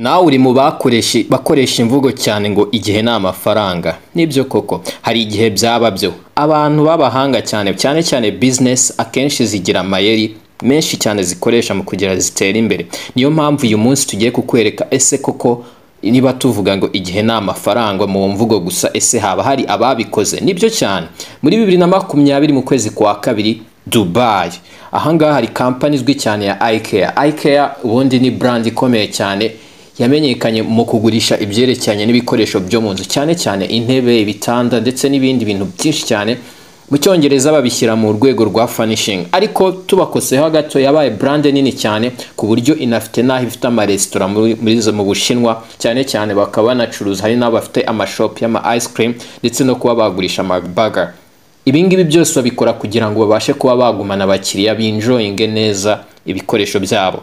Nawe uri mu bakoresha imvugo cyane ngo igihe ni amafaranga. Nibyo koko, hari igihe byaba byo. Abantu b'abahanga cyane cyane cyane business akenshi zigira amayeri menshi cyane zikoresha mu kugira zitere imbere. Niyo mpamvu uyu munsi tugiye kukwereka ese koko niba tuvuga ngo igihe ni amafaranga mu mvugo gusa, ese haba hari ababikoze? Nibyo cyane. Muri 2020 mu kwezi kwa kabiri, Dubai, ahangaha hari kampani izwi cyane ya IKEA. IKEA ubundi ni brand ikomeye cyane yamenyekanye mu kugurisha ibyerekeranye n'ibikoresho byo mu nzu, cyane cyane intebe, ibitanda ndetse n'ibindi bintu byinshi cyane. Mu Cyongereza babishyira mu rwego rwa furnishing, ariko tubakoseho gato, yabaye brand nini cyane ku buryo inafite n'aho ifite amaresitora muri mu Bushinwa cyane cyane, bakaba banacuruza, hari n'abo bafite amashop y'ama ice cream ndetse no kuba bagurisha ama burger. Ibi ngibi byose babikora kugira ngo babashe kuba bagumana abakiriya, binjoyinge neza ibikoresho byabo.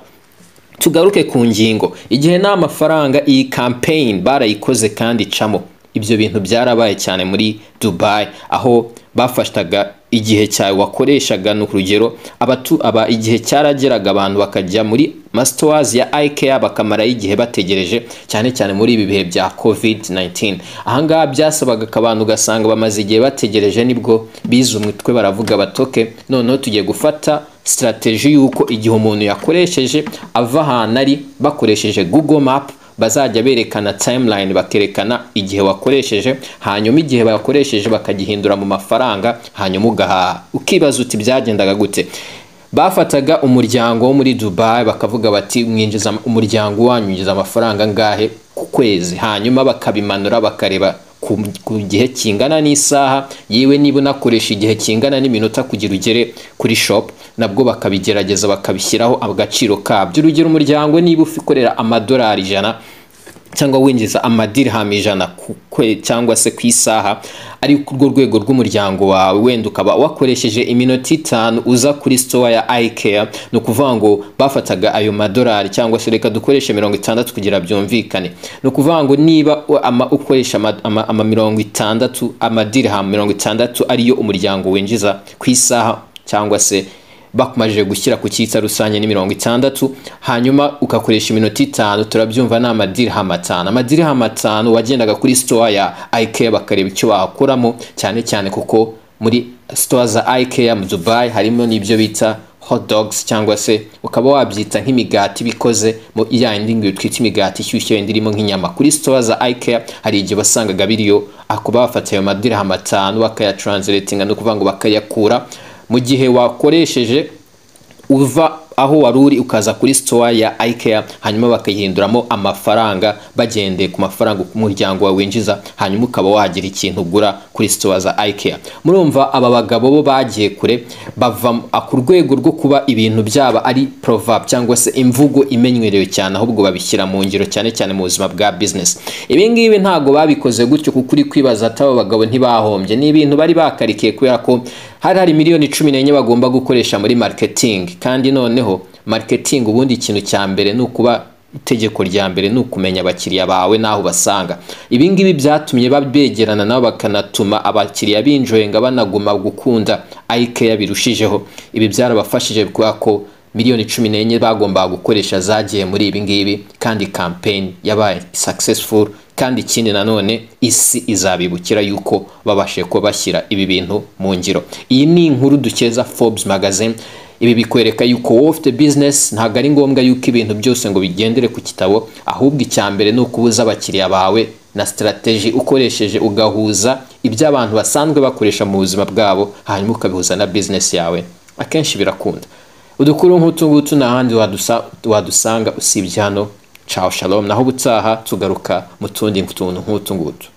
Tugaruke ku ngingo, igihe ni amafaranga. Iyi campaign barayikoze kandi icamo. Ibyo bintu byarabaye cyane muri Dubai, aho bafataga igihe cyawe wakoreshaga. Ni urugero, abatu aba igihe cyarageraga abantu bakajya muri ma stores ya IKEA bakamarayo igihe bategereje, cyane cyane muri ibi bihe bya COVID-19. Ahangaha byasabaga ko abantu ugasanga bamaze igihe bategereje. Nibwo bize umutwe, baravuga bati: "Okay, noneho tugiye gufata strategy y'uko igihe umuntu yakoresheje ava ahantu ari, bakoresheje Google Map, bazajya berekana timeline, bakerekana igihe wakoresheje, hanyuma igihe bakoresheje bakagihindura mu mafaranga, hanyuma ugahaha." Ukibaza uti: "Byagendaga gute?" Bafataga umuryango wo muri Dubai, bakavuga bati: "Mwinjiza, umuryango wanyu winjiza amafaranga angahe ku kwezi?" Hanyuma bakabimanura, bakareba ku gihe kingana n'isaha, yewe niba unakoresha igihe kingana n'iminota kugira ugere kuri shop, nabwo bakabigerageza bakabishyiraho agaciro kabyo. Urugero, umuryango niba ukorera amadolari 100 cyangwa winjiza amadirham 100 ku kwe cyangwa se ku isaha, ari ku rwo rwego rw'umuryango wawe, wenda ukaba wakoresheje iminota 5 uza kuri store ya IKEA, ni ukuvuga ngo bafataga ayo madolari, cyangwa se reka dukoreshe 60 kugira byumvikane. Ni ukuvuga ngo niba ukoresha ama 60, amadirham 60 ariyo umuryango winjiza ku isaha, cyangwa se bakumajije gushyira ku cyitsa rusange ni 60, hanyuma ugakoresha iminota 5, turabyumva ni amadirham 5. Amadirham 5 wagendaga kuri store ya IKEA, bakareba icyo bakuramo, cyane cyane kuko muri store za IKEA mu Dubai harimo n'ibyo bita hot dogs, cyangwa se ukaba wabyita nk'imigati bikoze mu ya yindi ngo twita imigati ishyushye, wenda irimo nk'inyama. Kuri store za IKEA hari igihe wasangaga biriyo. Ako bafata ayo madirham 5 bakayatranslatinga, ni ukuvuga ngo bakayakura mu gihe wakoresheje uva aho wari uri ukaza kuri store ya IKEA, hanyuma bakayihinduramo amafaranga bagendeye ku mafaranga umuryango wawe winjiza, hanyuma ukaba wagira ikintu ugura kuri store za IKEA. Murumva aba bagabo bo bagiye kure, bava ku rwego rwo kuba ibintu byaba ari proverb cyangwa se imvugo imenywerewe cyane, ahubwo babishyira mu ngiro, cyane cyane mu buzima bwa business. Ibi ngibi ntabwo babikoze gutyo, kuko uri kwibaza ati: "Aba bagabo ntibahombye?" Ni ibintu bari bakarikiye, kubera ko hari miliyoni 14 bagomba gukoresha muri marketing. Kandi noneho marketing ubundi ikintu cya mbere ni ukuba, itegeko rya mbere ni ukumenya abakiriya bawe n'aho ubasanga. Ibi ngibi byatumye begerana nabo, bakanatuma abakiriya binjoyinga, banaguma gukunda IKEA birushijeho. Ibi byarabafashije kubera ko miliyoni 14 bagombaga gukoresha zagiye muri ibi ngibi, kandi campaign yabaye successful. Kandi ikindi nanone, isi izabibukira yuko babashije kuba bashyira ibi bintu mu ngiro. Iyi ni inkuru dukeza Forbes Magazine. Ibi bikwereka yuko wowe ufite business, ntabwo ari ngombwa yuko ibintu byose ngo bigendere ku gitabo, ahubwo icya mbere ni ukubuza abakiriya bawe na strategy ukoresheje, ugahuza ibyo abantu basanzwe bakoresha mu buzima bwabo, hanyuma ukabihuza na business yawe. Akenshi birakunda. Udukuru nk'utu ngutu nta handi wadusanga usibye hano. Ciao, shalom, naho ubutaha tugaruka mu tundi tuntu nk'utu ngutu.